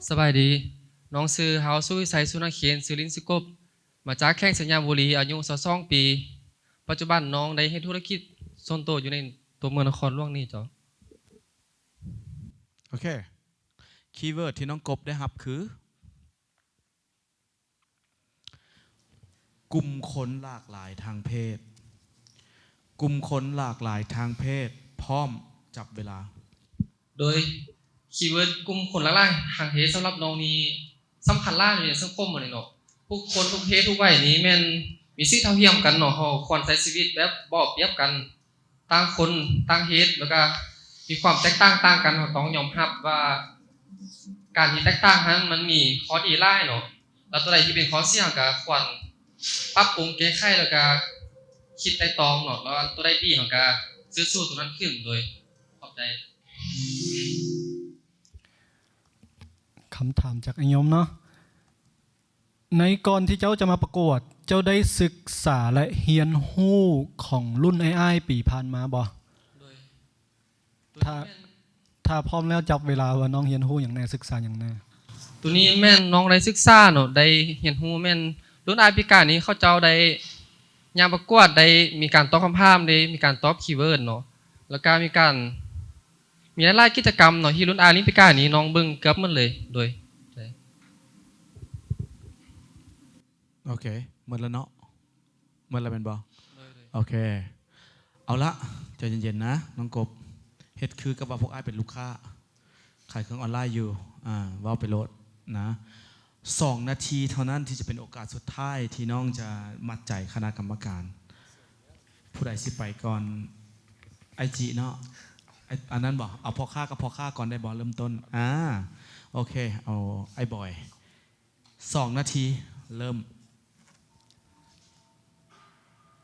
ສະບາຍດີ. ນ້ອງຊື່ ເຮົາ ສຸວິໄສ ສຸນະເຄນ ຊື່ຫຼິ້ນຊື່ກົບ ມາຈາກແຂວງໄຊຍະບູລີ, ອາຍຸຊາວສອງປີ. ປັດຈຸບັນນ້ອງໄດ້ເຮັດທຸລະກິດສ່ວນໂຕຢູ່ໃນຕົວເມືອງນະຄອນຫຼວງນີ້ເຈົ້າ. ໂອເຄ. ຄີເວີດທີ່ນ້ອງກົບໄດ້ຮັບຄື ກຸ່ມຄົນຫຼາກຫຼາຍທາງເພດ. ກຸ່ມຄົນຫຼາກຫຼາຍທາງເພດ. ພ້ອມ, ຈັບເວລາ. ໂດຍຄີເວີດກຸ່ມຄົນຫຼາກຫຼາຍທາງເພດສຳລັບນ້ອງນີ້ສຳຄັນຫຼາຍໃນສັງຄົມເຮົານີ້ເນາະ. ທຸກຄົນທຸກເພດທຸກໄວນີ້ແມ່ນມີສິດເທົ່າທຽມກັນເນາະ, ເຮົາຄວນໃຊ້ຊີວິດແບບບໍ່ເອົາປຽບກັນ. ຕ່າງຄົນຕ່າງເຮັດ ແລ້ວກະມີຄວາມແຕກຕ່າງຕ່າງກັນ, ເຮົາຕ້ອງຍອມຮັບວ່າການທີ່ແຕກຕ່າງຫັ້ນມັນມີຂໍ້ດີຫຼາຍເນາະ, ແລ້ວຕົວໃດທີ່ເປັນຂໍ້ເສຍເຮົາກະຄວນປັບປຸງແກ້ໄຂ ແລ້ວກະຄິດໄຕ່ຕອງເນາະ, ແລ້ວຕົວໃດດີເຮົາກະສືບສວນຕົວນັ້ນຂຶ້ນ. ໂດຍ ຂອບໃຈ. ຄຳຖາມຈາກອ້າຍຍົມເນາະ. ໃນກ່ອນທີ່ເຈົ້າຈະມາປະກວດ, ເຈົ້າໄດ້ສຶກສາ ແລະ ຮຽນຮູ້ຂອງລຸ້ນອ້າຍໆປີຜ່ານມາບໍ່? ໂດຍ ຖ້າ ໂດຍ ຖ້າພ້ອມແລ້ວຈັບເວລາວ່ານ້ອງຮຽນຮູ້ຫຍັງແດ່, ສຶກສາຫຍັງແດ່? ໂຕນີ້ແມ່ນນ້ອງໄດ້ສຶກສາເນາະ, ໄດ້ຮຽນຮູ້ແມ່ນລຸ້ນອ້າຍປີກາຍນີ້ເຂົາເຈົ້າໄດ້ຍ່າງປະກວດ, ໄດ້ມີການຕອບຄຳຖາມ, ໄດ້ມີການຕອບຄີເວີດເນາະ, ແລ້ວກະມີການ ມີຫຼາຍໆກິດຈະກຳເນາະ ທີ່ລຸ້ນອ້າຍລິງປີກາຍນີ້ນ້ອງເບິ່ງເກືອບໝົດເລີຍ. ໂດຍ ໂອເຄ ໝົດແລ້ວເນາະ? ໝົດແລ້ວແມ່ນບໍ່? ໂດຍ ໂອເຄ ເອົາລະ ໃຈເຢັນໆນະນ້ອງກົບ, ເຮັດຄືກັບວ່າພວກອ້າຍເປັນລູກຄ້າ ຂາຍເຄື່ອງອອນລາຍຢູ່. ອາ ເວົ້າໄປໂລດນະ. ສອງນາທີເທົ່ານັ້ນທີ່ຈະເປັນໂອກາດສຸດທ້າຍທີ່ນ້ອງຈະມັດໃຈຄະນະກຳມະການ. ຜູ້ໃດຊິໄປກ່ອນ? ອ້າຍຈິເນາະ. ອັນນັ້ນບໍ່? ເອົາພໍ່ຄ້າກັບພໍ່ຄ້າກ່ອນໄດ້ບໍ່? ເລີ່ມຕົ້ນ. ອາ ໂອເຄ ເອົາອ້າຍບອຍ. ສອງນາທີ ເລີ່ມ.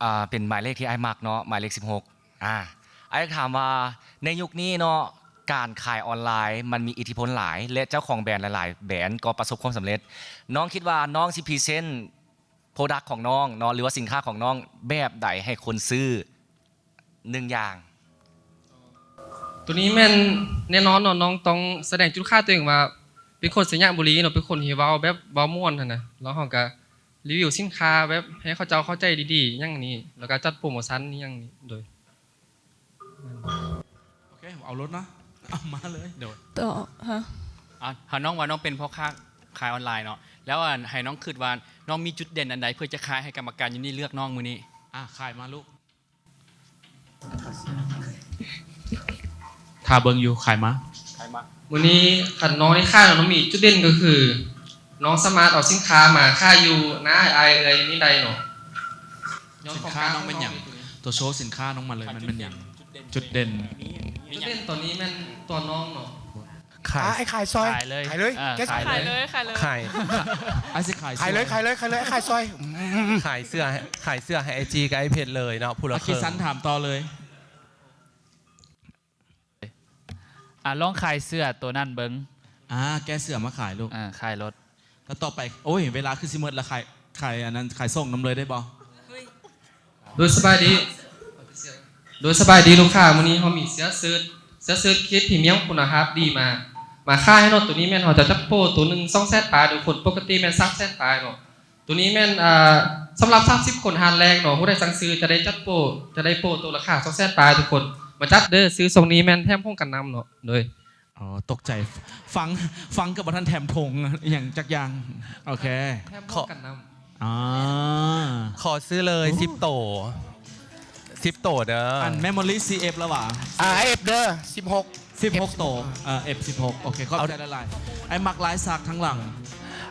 ອ່າ ເປັນໝາຍເລກທີ່ອ້າຍມັກເນາະ, ໝາຍເລກສິບຫົກ. ອາ ອ້າຍຢາກຖາມວ່າ ໃນຍຸກນີ້ເນາະ ການຂາຍອອນລາຍມັນມີອິດທິພົນຫຼາຍ ແລະ ເຈົ້າຂອງແບຣນຫຼາຍໆແບຣນກໍປະສົບຄວາມສຳເລັດ. ນ້ອງຄິດວ່ານ້ອງຊິພຣີເຊັນ product ຂອງນ້ອງເນາະ ຫຼືວ່າສິນຄ້າຂອງນ້ອງແບບໃດໃຫ້ຄົນຊື້ໜຶ່ງຢ່າງ? ໂຕນີ້ແມ່ນແນ່ນອນເນາະ, ນ້ອງຕ້ອງສະແດງຈຸດຂາຍຕົວເອງວ່າເປັນຄົນໄຊຍະບູລີເນາະ, ເປັນຄົນທີ່ເວົ້າແບບເວົ້າມ່ວນຫັ້ນນະ, ແລ້ວເຮົາກະຣີວິວສິນຄ້າແບບໃຫ້ເຂົາເຈົ້າເຂົ້າໃຈດີໆຫຍັງນີ້ ແລ້ວກະຈັດໂປຣໂມຊັນອີ່ຫຍັງນີ້. ໂດຍ ໂອເຄ ເອົາໂລດເນາະ ເອົາມາເລີຍ. ໂດຍ ຕໍ່ ຮະ ອ່າ ຖ້ານ້ອງວ່ານ້ອງເປັນພໍ່ຄ້າຂາຍອອນລາຍເນາະ, ແລ້ວ ອັນ ໃຫ້ນ້ອງຄິດວ່ານ້ອງມີຈຸດເດັ່ນອັນໃດເພື່ອຈະຂາຍໃຫ້ກຳມະການຢູ່ນີ້ເລືອກນ້ອງມື້ນີ້? ອ່າ ຂາຍມາລູກ. ຖ້າເບິ່ງຢູ່ ຂາຍມາ ຂາຍມາ. ມື້ນີ້ຄັນນ້ອງໄດ້ຂາຍເນາະ, ນ້ອງມີຈຸດເດັ່ນກໍຄື ນ້ອງສາມາດເອົາສິນຄ້າມາຂາຍຢູ່ໜ້າອ້າຍເອື້ອຍນີ້ໄດ້ເນາະ. ສິນຄ້ານ້ອງແມ່ນຫຍັງ? ໂຕໂຊສິນຄ້ານ້ອງມາເລີຍ, ມັນແມ່ນຫຍັງ? ຈຸດເດັ່ນ ຈຸດເດັ່ນຕອນນີ້ແມ່ນຕົວນ້ອງເນາະ. ຂາຍ ອ້າຍຂາຍຊອຍ. ຂາຍເລີຍ ຂາຍເລີຍ. ເອີ ແກະ ຂາຍເລີຍ ຂາຍເລີຍ ຂາຍເລີຍ. ອ້າຍຊິຂາຍ ຂາຍເລີຍ ຂາຍເລີຍ ຂາຍເລີຍ. ອ້າຍຂາຍຊອຍ ຂາຍເສື້ອ ຂາຍເສື້ອໃຫ້ອ້າຍຈີກັບອ້າຍເພັດເລີຍເນາະ, ຜູ້ລະເຄິ່ງ. ອາ ຄິດສັນຖາມຕໍ່ເລີຍ. ອາ ລອງຂາຍເສື້ອໂຕນັ້ນເບິ່ງ. ອາ ແກະເສື້ອມາຂາຍລູກ. ອາ ຂາຍໂລດ. ແລ້ວຕໍ່ໄປ ໂອ້ຍ ເວລາຄືຊິໝົດລະ, ຂາຍ ຂາຍອັນນັ້ນ ຂາຍສົ່ງນຳເລີຍໄດ້ບໍ່? ໂດຍ ສະບາຍດີ ໂດຍ ສະບາຍດີລູກຄ້າ, ມື້ນີ້ເຮົາມີເສື້ອເຊີດ ເສື້ອເຊີດເຄດພຣີມຽມຄຸນນະພາບດີມາ ມາຂາຍເນາະ. ໂຕນີ້ແມ່ນເຮົາຈະຈັດໂປໂຕໜຶ່ງສອງແສນປາຍ, ໂດຍຄົນປົກກະຕິແມ່ນສາມແສນປາຍເນາະ. ໂຕນີ້ແມ່ນ ອ່າ ສຳລັບສາມສິບຄົນຮ້ານແລກເນາະ, ຜູ້ໃດສັ່ງຊື້ຈະໄດ້ຈັດໂປ ຈະໄດ້ໂປໂຕລາຄາສອງແສນປາຍ. ທຸກຄົນມາຈັດເດີ, ຊື້ຊົງນີ້ແມ່ນແຖມຜົງກັນນຳເນາະ. ໂດຍ ອໍ ຕົກໃຈ ຟັງ ຟັງເກືອບບໍ່ທັນແຖມຖົງອີ່ຫຍັງຈັກຢ່າງ. ໂອເຄ ແຖມຜົງກັນນຳ. ອໍ ຂໍຊື້ເລີຍ ໂອ້ ສິບໂຕ ສິບໂຕເດີ. ອັນ memory ຊິເອັບລະຫວາ? ອ່າ ເອັບເດີ ສິບຫົກ ສິບຫົກໂຕ. ເອີ ເອັບສິບຫົກ. ໂອເຄ ຂອບໃຈຫຼາຍໆ. ອ້າຍມັກລາຍສັກທາງຫຼັງ.